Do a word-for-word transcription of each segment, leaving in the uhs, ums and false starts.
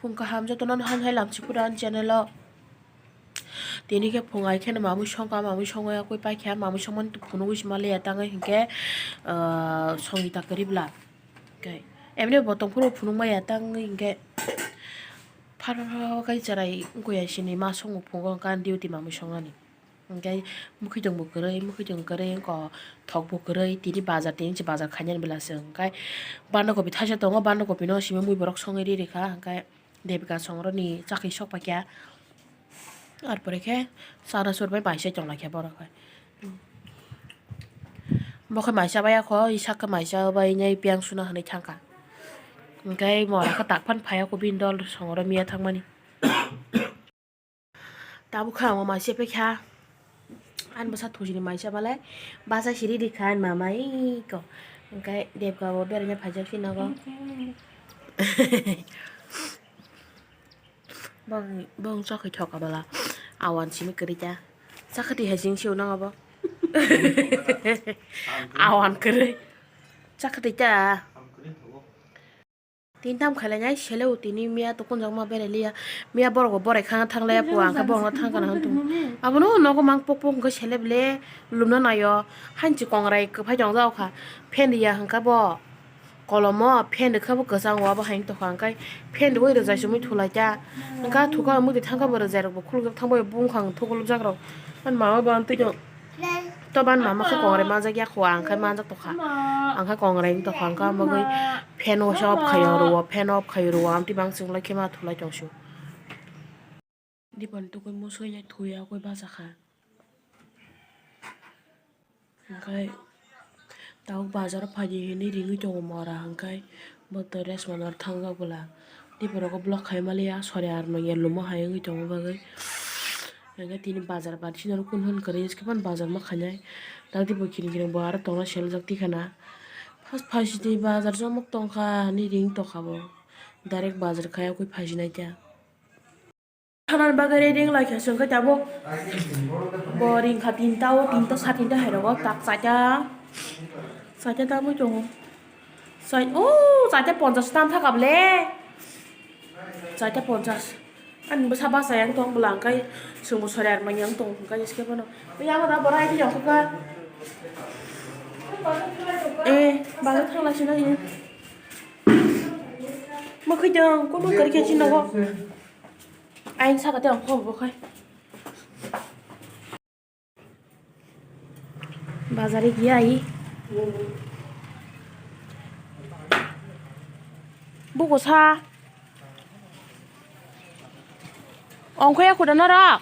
Phung kaham jotono no hamjai lamsi pura ani channel o. Tini khe phung ai kheno mamui songkha, mamui songwi yakui paikha, mamui songmani phunugwi se maliya tangwi hinkhe, ah, songwi ta kwrwi bwla. Hinkhe emni bo tongphuru phunuk maya tangwi hinkhe phar phar phar phar khai cherai wngkha ya sini ma songo phungo hinkhe ani duty mamui songnani. Hinkhe mwkhwtwng bo kwrwi, mwkhwtwng kwrwi wngkha, thok bo kwrwi, tini bazar, tini se bazar khainani bwla se hinkhe bandakopi thaisa tongo, bandakopino simi mui borok songwi ri rikha hinkhe. Devika songroni chakri sok paikha. Ar pore khe chana sur bai bai se chong lai khe borok hai. Bo khe mai cha bai ya kho, i sak khe mai cha bai nai piyang suna hinui thang kha. Hinkhe mora khe tak phan phai ya kho bini dol songro miya thang mani. Tabuk kha omo mai cha pai kha. Ani bwsa thujini mai cha balai basa siri ri kha ani mama iko. Hinkhe Devika bo beraina phaijak si nogo. Bong, bong chokhi thoka bala. Awan simi kwrwi ta. Chakha twi hai sing sio nang abo. Awan kwrwi. Chakha twi ta. Tin tam khailai nai sele u tini miya to kunjak ma berai liya. Miya borok bo borai khang thang laya po ang khe borok no thang kana hwn tung. Abono nogo mang pok pok hwnkhe sele bele lumna naio. Hanchi kongrai kwphai tong jao kha. Phen riya hwnkha bo. Kolomo phen rwkha bo kwchang o, abo hai wng tokha, hwnkhe phen rwui rwjai chumui thulai ta. Hwnkhe thukha muitu thangkha bo rwjai rok bo khulukjak thang bai bumkhang thukulukjak rok. Ani mama bo ang twi to ban mama khe kongrai manjak ya kho, ang khe manjak tokha. Ang khe kongrai wng tokha, hwnkhe amo bagwi phen o se off khaio rwo, phen off khaio rwo, amtwi bang chwng lai khe ma thulai tong su. Dipani tugui musuya thuya koi bacha kha. Hwnkhe tabuk bazar o phaidi hinwi ringwi tongo mora, hwnkhe bo to restaurant o thangjak bwla. Dipor rogo vlog khai maliya, sori ar nungya lumo hai wngwi tongma bagwi. Hwnkhe tini bazar bar sino kun hwn kwrwi, hiskhe phano bazar ma khainai. Dak dipor kiring kiring bo aro tongna seljak tikhana. First phaisidi bazar jomok tongkha hinwi ring tongkha bo. Direct bazar khai okwi phaisinai ta. Thanani bagwi ready wng lai kha, chwng khe tabuk bo ring kha tinta o, tinta sa tinta hai rogo tak chaita, chaita tabuk tongo. Chai-, o chaita ponchas tam thaka bole, chaita ponchas. Ani bwsa bachai ang tong bwla, hwnkhe chwngbo sori ar manya ang tong, hwnkhe skhe phano. Yang da borai di yang kha. Eh, bagwi thang lai sina ni. Mwkhwtwng, kono kwrwi khe chini nogo. Ayang saka te ang kho bo khai. Bazar gya ai. Buko sa. Ongkho ya khuda nara.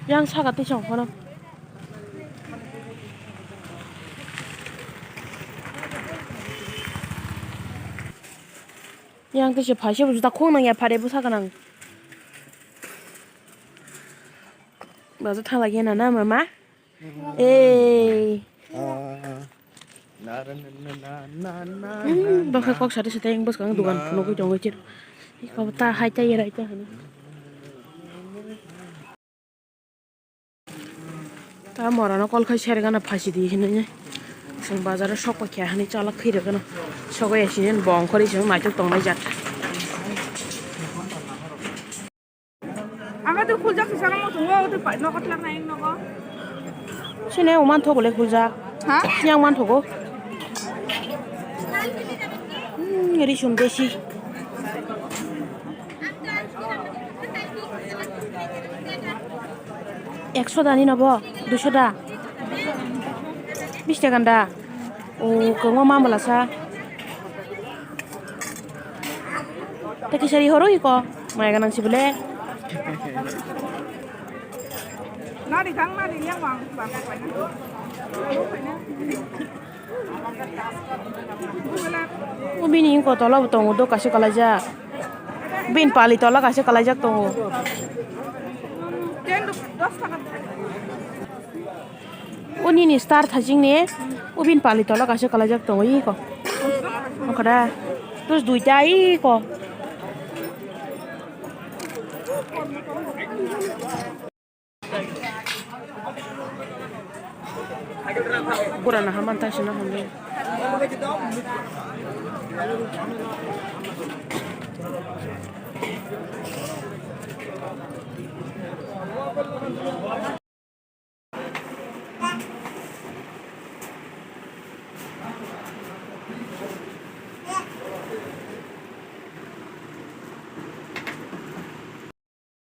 Yang saka twi song phano. Yang twi se phai se bujo da khong nang ya phare bwsa gwnang. Bajo thala gena na mama. Ei. Ah. Na, na, na. Hmm, bokhe kok sari sari yang bwskang dugan phunugwi tongo chir. Iko ta hai ta yerai ta hano. Ta morano kol khai sergana phasi di hinui. Chwng bazaro sok paikha hinui chalak khairokgana. Sogwi asini bong khori chwng naitok tongnai jat. Ama tu khuljak sisa no muchungo, tu pai nogo tlak nai nogo. Sini uman thok le khuljak. Ha? Yang man thogo. Hmm, risum desi. Ekso da ni nobo, duiso da. Bis taka da. O, kwbangma mamla sa. Tei kisa ri horo iko, maya ganang si bole. Nari kang nari yang wang bang. O bini iko tola bo tongo, do kaisa kalaijak. Bini pali tola kaisa kalaijak tongo. Ten, dos taka. O nini star thajing ni, o bini pali tola kaisa kalaijak tongo iko. Okada, tus duita iko. Pura na haman tai sina hamle.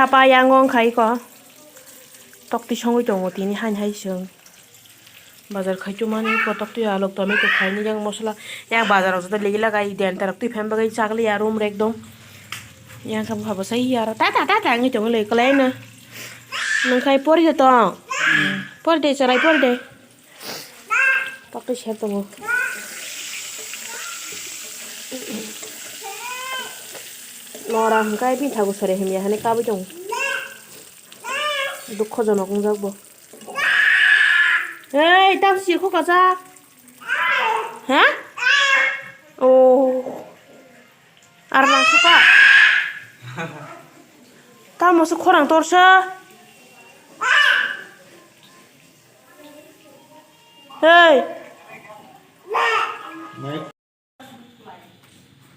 Thapa yang wng khai ko. Tokti songwi tongo tini hain hai chwng. Bazar khai chumani ko tokti alok tomato khaini yang mosola. Yang bazar o joto legi lagai den tarok twi phan bagwi chakli ya room rek dong. Yang kha bwsa ya aro tata tata wngwi tongo le kwlaino. Nang khai pori de tong. Pori de chwrai pori de. Tokti ser tongo. Nora hwnkhe bini thago sori hamya hinwi kabui tongo. Dukhojonok wngjak bo. Hei, tamo sirkho kacha. Ha? Oh. Ar mangsa ka? Tamo se khorang torsa. Hei.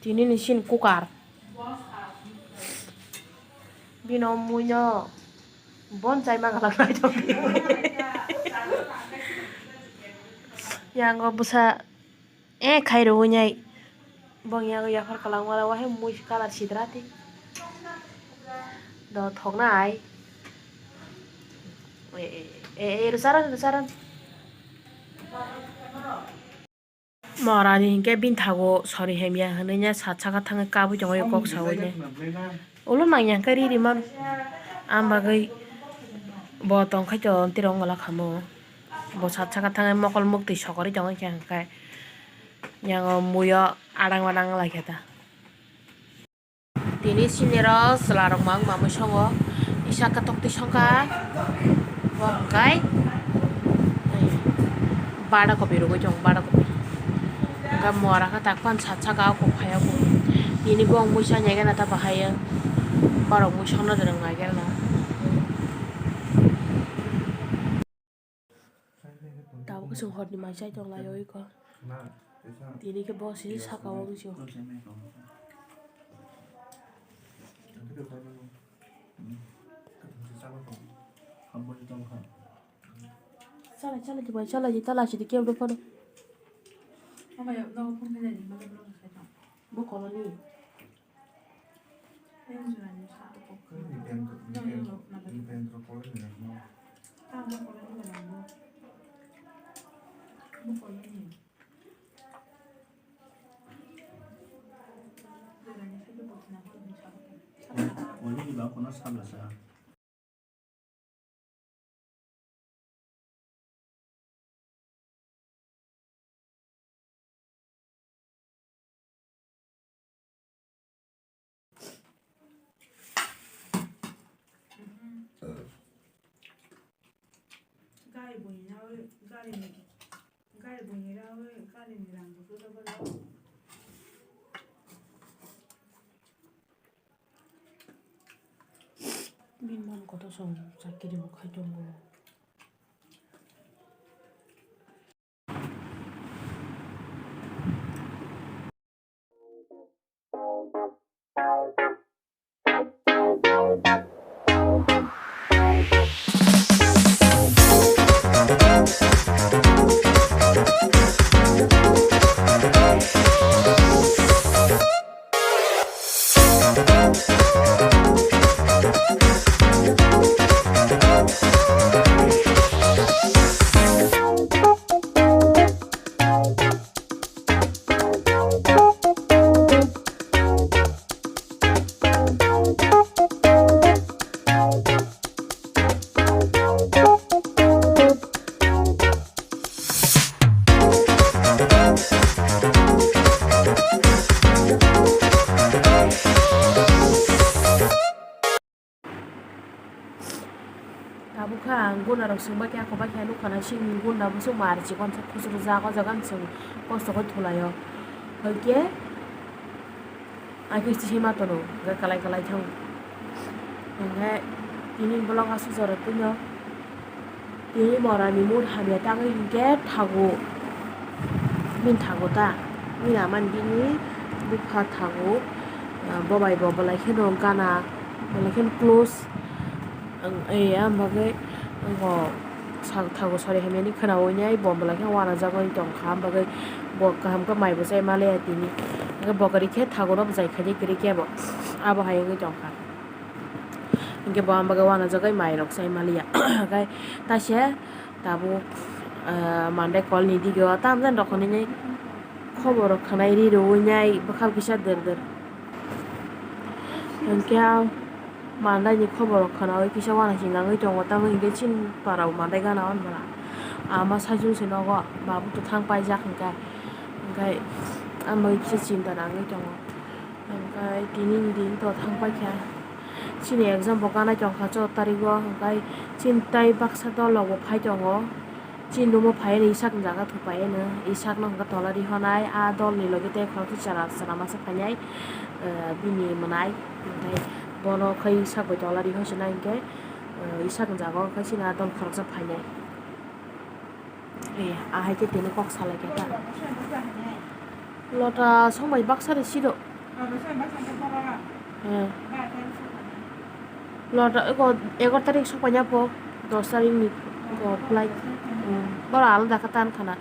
Tini ni sin kukar. Bino muino bon chai ma galak nai to. Yango bwsa. Eh, khai rwui nai. Bong yago yaphar kwlangma wahai mui colour sidra ti. Do thokna ai. Eh, eh, eh, eh, rwcharan, rwcharan. Morani hinkhe bini thago sori hamya hinwi sat saka thangwi kabui tongo kok saui nai. Ulo manya hinkhe ri rimano. Am bagwi bo tongkhai to tirok wngla khamu. Bo sat saka thangwi mokol muktwi sokorwi tongwi khe hinkhe. Yango muio adang badang lai khe ta. Tini sinirok chwlarok mang mamwi songo. Isa khe tokti songkha. Bo hwnkhe bada kopi rwgwi tongo, bada kopi. Hwnkhe mora khe tak phano sat saka o kok phai o kok. Tini bo wng muisa nai gana ta bahai o. Borok muisokno rwng nai gana. Tabuk chwng horni mai chai tong lai o iko. Tini khe bo sini saka o wngsi o. Chalai chalai di bai chalai di tala sidi kebo phano. Bo koloni. Gari buini na gari ni gari buini ra gari ni rang bujo da bala. Bini mani kotor song chakiri bo khai tongo. Tabuk kha ang guna rok swng bai khe, ako bai khe nukha na sini guna bwswk mar chikon sa khusru jak o jaga ang chwng kosto khe thulai o. Hwnkhe ai khe sima tono hwnkhe kwlai kwlai thang. Hwnkhe tini bolong aswk jora twino Tini morani mood hamya tangwi hinkhe thago. Bini thago ta. Bini amani bini bupha thago. Ah, bo bai bo belai kheno gana, belai kheno close. Ang, eh, ang bagwi ang bo sa-, thago sari hamya ni khwnawi nai bo belai kheno wanajagwi tongkha. Ang bagwi bo kaham khe mai bo chai maliya tini. Hwnkhe bo kwrwi khe thago no bwchai khaidi kwrwi khe bo. Abo hai wngwi tongkha. Hwnkhe bo ang bagwi wanajagwi mai rok chai maliya. Hwnkhe taise tabuk, ah, Monday call ni dige o tamjani rok hwnwi nai khobor rok khwnai ri rwui nai bwkha kisa dwr dwr. Hwnkhe ang Monday ni khobor rok khwnaui kisa wanasing nangwi tongo, tamni hwnkhe chini para o Monday gana hwn bwla. Ama saichung se nogo, babu to thang paijak hwnkhe, hwnkhe ang bagwi kisa chinta nangwi tongo. Hwnkhe tini ni din to thang paikha. Chini exam bo ganai tongkha chwda tarigo, hwnkhe chini tai baksa dol rok bo phai tongo. Chini room o phai ani isak ni jaga thupaiano, isak no hwnkhe tola rihonai, a dol ni logi tei khoroksa chwla chwla masa phainai, eh, bini mwnai, hwnkhe bono khai isak bai tola rihoi sinai hwnkhe, eh, isak ni jaga o khai chini a dol khoroksa phainai. Eh, ahai khe tini kok salai khe ta. Lota song bai baksa de siro. Eh. Lota ego egaroh tarik sokpanya po, dos tarik ni po flight. Hmm. Boro alada khe tan khana.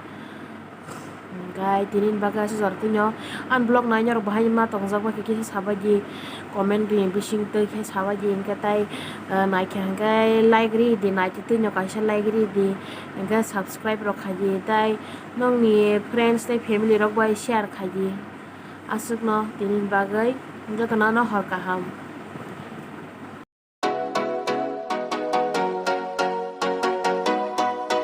Hwnkhe tini ni bagwi aswk jora tini o ani vlog naina rok bahai ma tongjak bai khe kisa sabai di, comment ni bising twi khe sabai di, hwnkhe tai, eh, naikha hwnkhe like ri di, naitwi twi no kaisa like ri di, hwnkhe subscribe rok khai di, tai nokni friends tei family rok bai share khai di. Aswkno tini bagwi jotono no hor kaham.